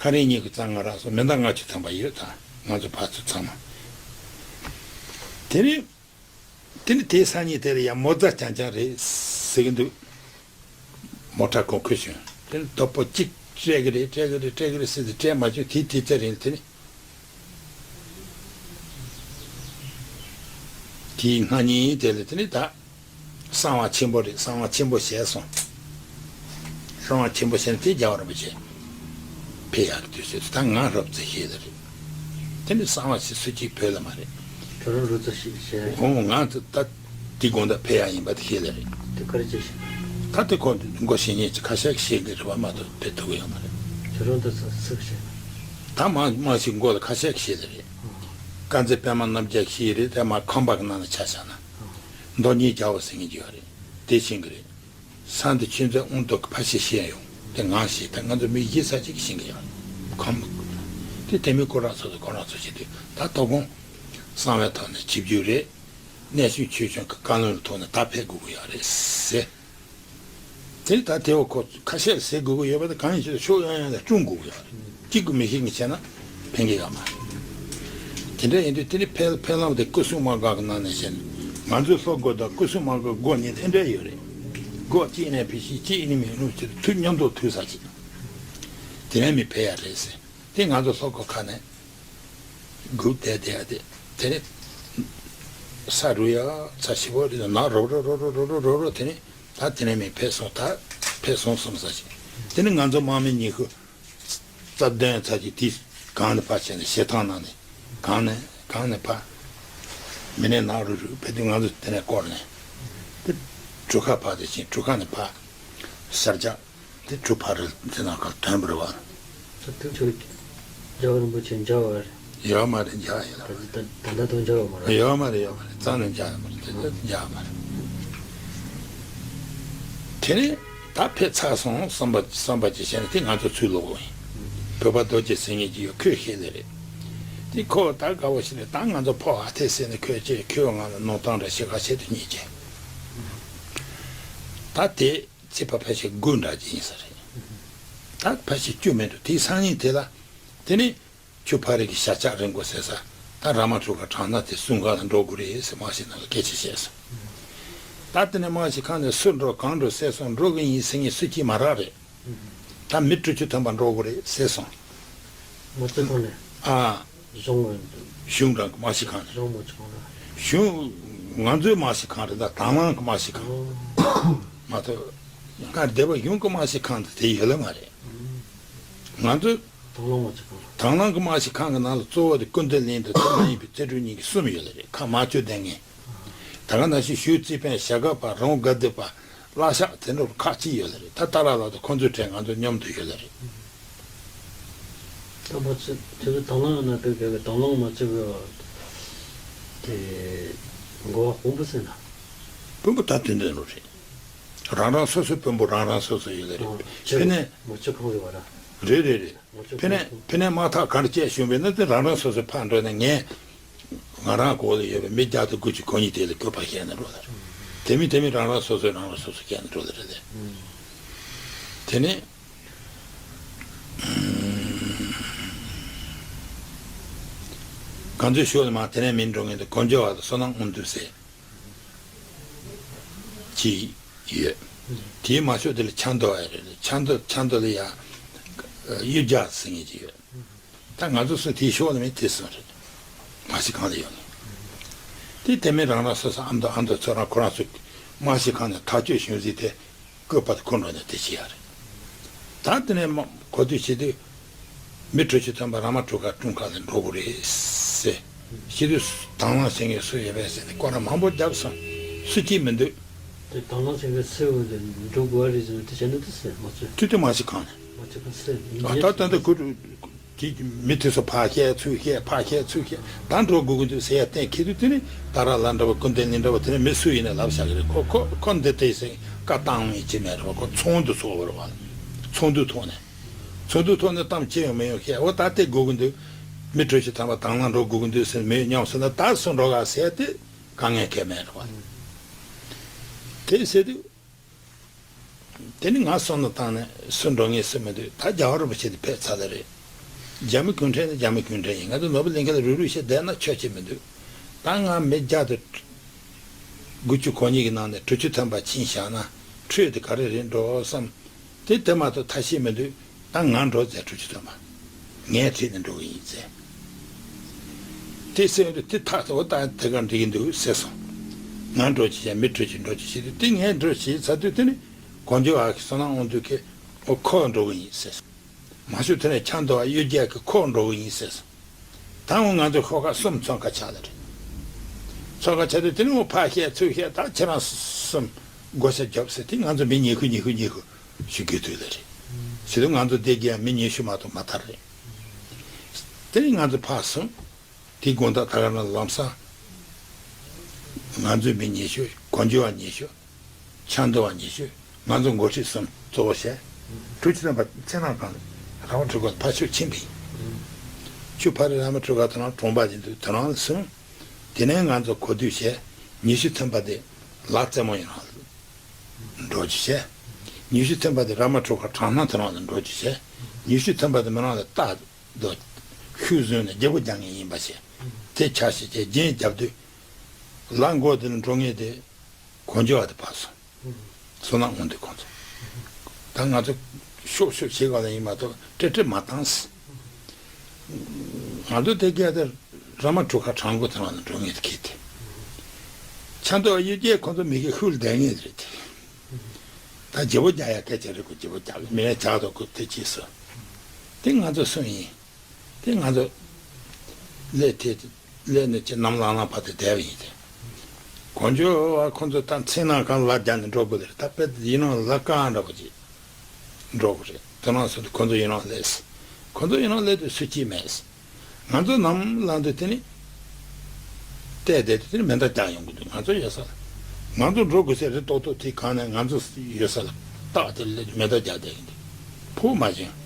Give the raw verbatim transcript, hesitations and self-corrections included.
ཁ་རིང་ཉིན་གྱི་རྩ་ང་རག་སོང་མི་འདང་ང་ཆུ་ཚང་པ་ཡོད་ད་ང་ཚོ་ཕར་ཚུར་ཚང་མ། དེ་ནི། དེ་ནི་དེའི་སང་ཉིན་དེ་ལ་ཡང་མོ་རྫ་རྐྱང་རྐྱང་རེད་ཟེར་གྱི་འདུག་མོ་ཊ་གོང་ཁུལ་བྱུང་། དེ་ནི་དོ་པོ་གཅིག་སྤྲད་གི་རེད་སྤྲད་གི་རེད་སྤྲད་གི་རེད་ཟེར་ཏེ་སྤྲད་མ་བྱུང་དེའི་དུས་ཚོད་རིང་དེ་ནི། དེའི་སྔ་ཉིན་དེ་ལ་དེ་ནི་ད། གསང་བ་ཆེན་པོ་རེད་གསང་བ་ཆེན་པོ་བྱས་སོང་། གསང་བ་ཆེན་པོ་བྱས་ནས་དེ་རྒྱལ་བ་རིན་པོ་ཆེ་ཕེབས་ཡག་གི་དུས་ཚོད་ད་ང་རོབ་ཙེ་ཤེས་ལེ་རེད། དེ་ནི་གསང་བ་ཞིག་སུ་གཅིག་བོད་ལ་མ་རེད། ཁྱོད་རང་རོབ་ཙེ་ཞིག་བྱས། འོང་ང་ཚོ་ད་དེ་དགོང་དག་ཕེབས་ཡག་ཡིན་པ་དེ་ཤེས་ལེ་རེད། དེ་ག་རེ་བྱས་ཤིག་ད་དེ་ཁོ་མགོ་ཤེས་ཉེས་ཀྱི་ཁ་ཤས་ཤེས་གི་རེད་བ་མ་གཏོགས་ཕེབས་ཐུབ་ཀྱི་ཡོད་མ་རེད། ཁྱོད་རང་ད་ཚ་སུ་བྱས། ད་མ་མ་ཞིག་མགོ་ལ་ཁ་ཤས་ཤེས་ལེ་རེད། དཀར་མཛེས་པད་མ་རྣམ་རྒྱལ་ཤེས་རེད་དེ་མ་ཁང་པ་གི་ནང་ལ་ཆ་བཞག་ན། མདོ་ཉིད་རྒྱལ་པོ་ཟེར་མཁན་ཅིག་ཡོད་རེད། དེ་ཤེས་ཀྱི་རེད། ས་འདི་ཆོས་མཛད་དབང་ཐོག་གི་ཕ་ཤི་ཤེས་ཡོང་དེ་ངང་ཤེས་ད་ང་ཚོ་མི་བཞི་ས་གཅིག་ཤེས་ཀྱི་ཡོད་རེད། ཁམས། དེ་དེ་མི་ཁོ་རང་ཚོ་དང་ཁོ་རང་ཚོ་བྱེད་དུས་ད་དོ་དགོང་། གསང་བའི་ཐོག་ནས་ཆིབས་བསྒྱུར་རེད། གནས་ཆུང་ཆོས་སྐྱོང་གི་བཀའ་བློན་ཐོག་ནས་ད་ཕེབས་དགོས་ཀྱི་ཡོད་རེད་ཟེར། དེ་ནི་ད་དེ་བ་ཁོ་ཁ་ཤས་ཟེར་དགོས་ཀྱི་ཡོད་པ་དང་གང་ཡིན་ཟེར་ན་ཕྱོགས་ཡང་ཡང་ལ་སྐྲུན་དགོས་ཀྱི་ཡོད་རེད། གཅིག་གི་མི་ཤེས་ངེས་བྱས་ན་ཕན་གྱི་ཡོད་མ་རེད། དེ་འདྲ་ཡིན་དུས་དེ་ནི་ཕེབས་ཕེབས་ལམ་དེ་སྐུ་སྲུང་དམག་སྒར་གྱི་ནང་ནས་བཤད་ན་ང་ཚོའི་སློབ་སྒོ་དང་སྐུ་སྲུང་དམག་སྒར་སྒོ་གཉིས་དེ་འདྲ་ཡོད་རེད། སྒོ་གཅིག་ནས་ཕེབས་ཤིག་གཅིག་ནས་མི་རུང་ཟེར་དུས་མཉམ་དུ་ཐུག་ས་ཅིག་དེ་ནས་མི་ཕེབས་ཡ་རེད་ཟེར་དེ་ང་ཚོ་སློབ་སྒོ་ཁ་ནས་སྒུག་བསྡད་བསྡད་ཡ་དེ་དེ་ནི་ས་རུ་ཡ་ཚ་ཞིབ་པོ་རེད་ནག་རོབ་རོབ་རོབ་རོབ་རོབ་རོབ་རོབ་རོབ་དེ་ནི། ད་དེ་ནས་མི་ཕེབས་སོང་ད་ཕེབས་སོང་གསུངས་ས་ཞིག་དེ་ནས་ང་ཚོ་དམག་མི་ཉི་ཤུ་རྩ་བདུན་ཚ་ཞིག་དེ་གང་ནས་ཕར་བྱས་ནས་བྱེ་ཐང་ནང་ནས་གང་ནས་གང་ནས་ཕར་མི་ནས་ནང་རུ་རུ་ཕེབས་དུས་ང་ཚོ་དེ་ནས་བསྐོར་ནས་དེ་གྲུ་ཁ་ཕར་དེ་ཕྱིན་གྲུ་ཁ་ནས་ཕར་ཤར་རྒྱག་དེ་གྲུ་ཕར་རེ་དེ་ནང་ཁར་ཐོན་པ་རེད་བ། ད་དུས་ཚོད་རྒྱལ་བ་རིན་པོ་ཆེ་མཇལ་བ་རེད། ཡོད་མ་རེད་མཇལ་ཡོད་ད་ད་ད་ལྟ་དུང་མཇལ་བ་མ་རེད། ཡོད་མ་རེད་ཡོད་མ་རེད་རྩ་ནས་མཇལ་ཡོད་མ་རེད་དེ་ད་མཇལ་མ་རེད། དེ་ནས་ད་ཕེབས་ཚར་སོང་བསམ་པ་བསམ་པ་ཅིག་བྱས་ནས་དེ་ང་ཚོ་ཚུར་ལོག་དགོས་ཡིན། བོད་པ་རྡོ་རྗེ་ཟེར་མཁན་ཅིག་ཡོད་ཁོས་ཤེས་ལེ་རེད། དེ་ཁོ་ད་དགའ་བོ་ཞིག་ནས་ད་ང་ཚོ་ཕོ་ཨ་ཐེ་ཟེར་ནས་ཁོས་ཅེས་ཁོས་ང་ལ་ནོར་སྟངས་འདྲ་ཞིག་ག་བྱེད་དུ་གཉིས་ཀྱི་ད་དེ། ཚེ་ཕ་ཕལ་ཆེར་དགུ་འདྲ་ཅིག་ཡིན་ས་རེད། ད་ཕལ་ཆེར་བཅུ་མེད་འགྲོ་དེའི་སང་ཉིན་དེ་ལ། དེ་ནི། ཆུ་ཕ་རི་གི་ཞྭ་ལྕགས་རིང་པོ་ཟེར་ས། ད་ར་མ་ཕྲུ་གུ་གྲང་ན་དེ་སུན་ག་ལ་འགྲོ་དགོས་རེད་ཟེར་མ་ཤི་ནང་ལ་སྐད་ཆ་བཤད་སོང་། ད་དེ་ནས་མ་ཤི་ཁང་ནས་སུ་འགྲོ་གང་འགྲོ་ཟེར་སོང་འགྲོ་གི་ཡིན་ཟེར་ངས་སུ་གཅིག་མ་རག་རེད། ད་མི་དྲུག་ཅུ་ཐམ་པ་འགྲོ་དགོས་རེད་ཟེར་སོང་། མ་ཚོད་ཁང་ནས། ཨ། གཞུང་གཞུང་དང་མ་ཤི་ཁང་ནས། གཞུང་མ་ཤི་ཁང་ནས། གཞུང་། ང་ཚོའི་མ་ཤི་ཁང་རེད་ད་དང་བླངས་ཀྱི་མ་ཤི་ཁང་། མ་གཏོགས། ང་སྡེ་པ་གཞུང་གི་མ་ཤི་ཁང་དུ་དེ་ཡོད་ལེ་མ་རེད། ང་ཚོའི། དང་བླངས་མ་ཤི་ཁང་། དང་བླངས་ཀྱི་མ་ཤི་ཁང་གི་ནང་ལ་གཙོ་བོ་དེ་ཀུན་བདེ་གླིང་དང་དེ་མ་ཡིན་པའི་རྩེ་དྲུག་གཉིས་ཀྱི་གསུམ་ཡོད་ལེ་རེད་ཁ་མ་ཆོད་ལྡན་ངེས། ད་ག་ནང་བཞིན་ཞུ་རྩིས་དཔོན་ཞྭ་སྒབ་པ་རོང་དགའ་བདེ་པ། བཀླག་ཤག་དེ་འདྲ་ཁག་ཅིག་ཡོད་ལེ་རེད་ད་ཏཱ་ལ་ལགས་དང་ཁོང་ཚོའི་གྲས་ང་ཚོ་མཉམ་དུ་ཡོད་ལེ་རེད། ད་མ་ཚོད་དེ་ཚོ་དང་བླངས་ན་དེ་ག་གི་དང་བླངས་མ་ཚོད་གི་དེ་འགོ་བ་དཔོན་པོ་ཟེར་ན། དཔོན་པོ་ད་དེ་འདྲ་རུ་རེད། རང་རང་སོ་སོའི་དཔོན་པོ་རང་རང་སོ་སོ་ཡོད་ལེ་རེད། ཨ་ཕེ་ནས། མ་ཚོད་གང་རེད་བ་ར། རེད་རེད་རེད། ཕེ་ནས་ཕེ་ནས་དམག་ཐག་ག་འདྲ་བཅད་བྱུང་བས་ན་དེ་རང་རང་སོ་སོའི་ཕར་འགྲོ་ནས་ངས་ང་རང་གོ་ལ་ཡོད་པའི་མི་བརྒྱ་དང་དགུ་བཅུ་གོ་གཉིས་དེ་ལ་སྐྱོབ་པ་བཤད་ནས་འགྲོ་ལ་རེད། དེ་མིན་དེ་མིན་རང་རང་སོ་སོས་རང་རང་སོ་སོ་བཤད་ནས་འགྲོ་ལ་རེད་དེ། དེ་ནས་གང་ཚོད་ཤོད་ལ་མ་དེ་ནས་མིན་འགྲོ་ངེས་དེ་གོ་འཇོ་བ་དང་བསོད་ནམས་དབང་འདུས་ཟེར། ཅིག་ཡོད། དེའི་མ་ཤོད་དེ་ལ་ཆང་རྡོ་ཡ་རེད་ཆང་རྡོ་ཆང་རྡོ་ལ་ཡ། གཡུ་རྒྱ་ཟེར་མཁན་ཅིག་ཡོད། ད་ང་ཚོ་སུ་དེའི་ཤོག་ལ་མི་དེ་སུ་རེད། མ་ཤི་ཁང་ལ་ཡོད་ནི། དེ་དེ་མིན་རང་རང་སོ་སོ་ཨ་མདོ་ཨ་མདོ་ཚོ་རང་ཁོ་རང་ཚོ་མ་ཤི་ཁང་ནས་ཐག་གཅོད་བྱུང་ཟིག་དེ་བཀོད་པ་དེ་ཁོ་འགྲོ་ནས་དེ་བྱེད་ཡ་རེད། ད་དེ་ནས་མ་གོ་དུས་བྱེད་དུས། མི་དྲུག་ཅུ་ཐམ་པ་ར་མ་དྲུག་ཁ་ཀྲུང་ཁ་ལ་འགྲོ་དགོས་རེད་ཟེར། ཤི་དུས་དང་བླངས་བྱེད་མཁན་སུ་ཡོད་པས་ཟེར་ནས་སྐོར་ར་མང་པོ་བརྒྱབ་སོང་། སུ་གཅིག་མི་འདུག་དེ་དང་བླངས་བྱེད་མཁན་སུ་ཡོད་དེ་འགྲོ་དགོས་རེད་ཟེར་ནས་དེ་བྱས་ན་དེ་ཟེར་མ་ཚོད། དུས་དེ་མ་ཤི་ཁང་ནས། མ་ཤི་ཁང་ཟེར། ཨ་ད་ད་ད་ཁུ་དེ་མི་དེ་ཚོ་ཕར་བཤད་ཚུར་བཤད་ཕར་བཤད་ཚུར་བཤད་ད་འགྲོ་དགོས་ཀྱི་འདུག་ཟེར་ཡ་གཏན་འཁེལ་དུས་དེ་ནི་ད་ར་ལ་འདྲ་བ་ཀུན་ལྡན་ལི་འདྲ་བ་དེ་ནི་མི་སུ་ཡིན་ན་ལབ་བཞག་གི་རེད། ཁོ་ཁོ་ཁོ་འདི་དེ་ཟེར་བཀའ་བཏང་ཡིན་གཅིག་མེད་རེད་བ། ཁོ་ཚོགས་འདུ་ཚོགས་པ་རེད་བ། ཚོགས་འདུ་ཐོག་ནས། ཚོགས་འདུ་ཐོག་ནས་གཏམ་ཅི་ཡང་མི་ཡོང་ཤེས། འོ་ད་དེ་དགོས་ཀྱི་འདུག་མི་གྲོས་ཆོད་དམ་པ་དང་བླངས་འགྲོ་དགོས་ཀྱི་འདུག་ཟེར་མི་ཡོང་སོང་ན་ད་སུ་འགྲོ་ག་ཟེར་དེ་དཀའ་ངལ་གལ་མེད་རེད་བ། དེ་ཟེར་དུས། དེ་ནི་ང་བསམ་བློ་བཏང་ནས་སུ་འགྲོ་ངེས་སུ་མི་འདུག་ད་རྒྱལ་བ་རིན་པོ་ཆེ་དེ་ཕེབས་ཚར་ལེ་རེད། རྒྱ་མི་གུང་ཁྲན་ནི་རྒྱ་མི་གུང་ཁྲན་ཡིན། ང་ཚོ་ནོར་བུ་གླིང་ཁ་ལ་རུག་རུག་བྱས་བསྡད་ན་ཆོག་གི་མི་འདུག་ད་ང་མི་བརྒྱ་དང་དགུ་བཅུ་གོ་གཉིས་ཀྱི་ནང་ནས་དྲུག་ཅུ་ཐམ་པ་ཕྱིན་བཞག་ན་འཕྲོས་དེ་ག་རེ་རེད་འགྲོ་བསམ། དེ་དེ་མ་གཏོགས་ཐབས་ཤེས་མི་འདུག་ད་ང་འགྲོ་ཟེར། དྲུག་ཅུ་ཐམ་པ་ངས་ཁྲིད་ནས་འགྲོ་གི་ཡིན་ཟེར། དེ་སེམས་དུ་དེ་ཐག་ཐོག་ད་དེ་ག་འགྲིག་གི་འདུག་ཟེར་སོང་། ང་འགྲོ་ཅི་བྱས། མི་འགྲོ་ཅི་འགྲོ་ཅི་བྱེད་དུས་དེ་ངས་འགྲོ་བྱེད་ཚར་དུས་དེ་ནི་གོང་ཇོ་བ་གི་བསོད་ནམས་དབང་འདུས་ཀྱིས་འོ་ཁོ་འགྲོ་གི་ཡིན་ཟེར་སོང་། མ་གཞི་དེ་ནས་ཆབ་མདོ་བ་གཡུལ་རྒྱལ་གྱིས་ཁོ་འགྲོ་གི་ཡིན་ཟེར་སོང་། ད་འོ་ང་ཚོ་ཤོག་ཁག་གསུམ་ཚོགས་ཁག་ཆགས་ལ་རེད། ཚོགས་ཁག་ཆགས་དུས་དེ་ནི་འོ་ཕར་བཤད་ཚུར་བཤད། ད་ཁྱེད་རང་གསུམ་བགོ་བཤའ་རྒྱོབ་ཟེར། དེ་ང་ཚོ་མི་ཉི་ཤུ་ཉི་ཤུ་ཉི་ཤུ་ཞུ་རྒྱུ་དུས་ལ་རེད། ཟེར་དུས་ང་ཚོ་སྡེ་དགེ་མི་ཉི་ཤུ་མ་གཏོགས་མ་ཐར་རེད། དེ་ནི་ང་ཚོ་ཕར་སོང་། དེའི་དགོང་དག་ད་ག་ནང་ལམ་སང་ང་ཚོའི་མི་ཉི་ཤུ། གོང་ཇོ་བ་ཉི་ཤུ། ཆབ་མདོ་བ་ཉི་ཤུ། ང་ཚོ་འགོ་ཁྲིད་གསུམ་གཙོ་བོ་བྱས། དྲུག་ཅུ་ཐམ་པ་ཚེ་ནང་གང་ར་མ་གྲུ་ཁ་ཕར་ཕྱོགས་ཕྱིན་པ་ཡིན། ཆུ་ཕ་རི་ར་མ་གྲུ་ཁ་དེ་རང་གྲོང་པ་ཡིན་དུས་དེ་རང་ལ་སོང་། དེ་ནས་ང་ཚོ་གོ་སྡུད་བྱས། ཉི་ཤུ་ཐམ་པ་དེ་ལ་རྩེ་མོ་ཡིན་རང་ལ་འགྲོ་རྒྱུ་བྱས། ཉི་ཤུ་ཐམ་པ་དེ་ར་མ་གྲུ་ཁ་གྲང་སྣང་དེ་རང་ལ་འགྲོ་རྒྱུ་བྱས། ཉི་ཤུ་ཐམ་པ་དེ་མི་རང་ལ་རྟ་དོ་ཤུགས་བཟུང་ནས་རྒྱལ་པོ་རྒྱག་མཁན་ཡིན་པ་བྱས། དེ་ཆ་ཤས་བྱས་རྒྱན་རྒྱབ་དུས། ལ་མགོ་དེ་ལ་འགྲོ་མཁན་དེ་གོང་ཇོ་བ་དེ་ཕར་སོང་། བསོད་ནམས་དབང་འདུས་ཁོང་ཚོ། ད་ང་ཚོ་ཤོག་ཤོག་བྱེད་ག་ལ་ཡིན་མ་གཏོགས་སྤྲེལ་སྤྲེལ་མ་བཏང་། ང་ཚོ་དེ་ག་དེ་ར་མ་གྲུ་ཁ་གྲང་མགོ་དེ་ལ་འགྲོ་མཁན་དེ་ཁེལ་ཏེ། ཆབ་མདོ་བ་གཡུལ་རྒྱལ་ཁོང་ཚོ་མི་གི་ཤུལ་བསྡད་མཁན་རེད་དེ། ད་རྒྱལ་པོ་རྒྱག་ཡ་སྐད་ཆ་རེད་གོ། རྒྱལ་པོ་རྒྱག་མི་ལ་ཇག་དང་རྐུབ་སྟེགས་བྱས་སོང་། དེ་ང་ཚོ་སོང་ཡིན། དེ་ང་ཚོ་སླེབས་དེ་སླེབས་ནས་ཅི་ནམ་ལངས་ལངས་བར་དུ་བསྡད་པ་ཡིན་ཏེ། གོང་ཇོ་བ་ཁོང་ཚོ་ད་མཚན་ནམ་གང་ལ་རྒྱ་ནས་འགྲོ་དགོས་རེད། ད་དཔེ་ཡིན་ནའང་ལ་རྐང་འདྲ་པོ་ཅིག་འགྲོ་དགོས་རེད། དེ་ནང་སོང་དུས་ཁོང་ཚོ་ཡིན་ནའང་སླེབས། ཁོང་ཚོ་ཡིན་ནའང་སླེབས་དུས་སུ་སྐྱིད་མེད། ང་ཚོ་ནམ་ལངས་དུས་དེ་ནི་བལྟས་བསྡད་དུས་དེ་ནི་མེ་མདའ་རྒྱག་ཡོང་གི་འདུག་ང་ཚོ་ཡོད་ས་ལ། ང་ཚོ་འགྲོ་དགོས་ས་རེད། ཏོག་ཏོག་དེ་གང་ནས་ང་ཚོ་ཡོད་ས་ལ་རྟགས་དེ་སླེབས་དུས་མེ་མདའ་རྒྱག་བསྡད་ཡིན་འདུག་ཕུ་མ་བྱུང་།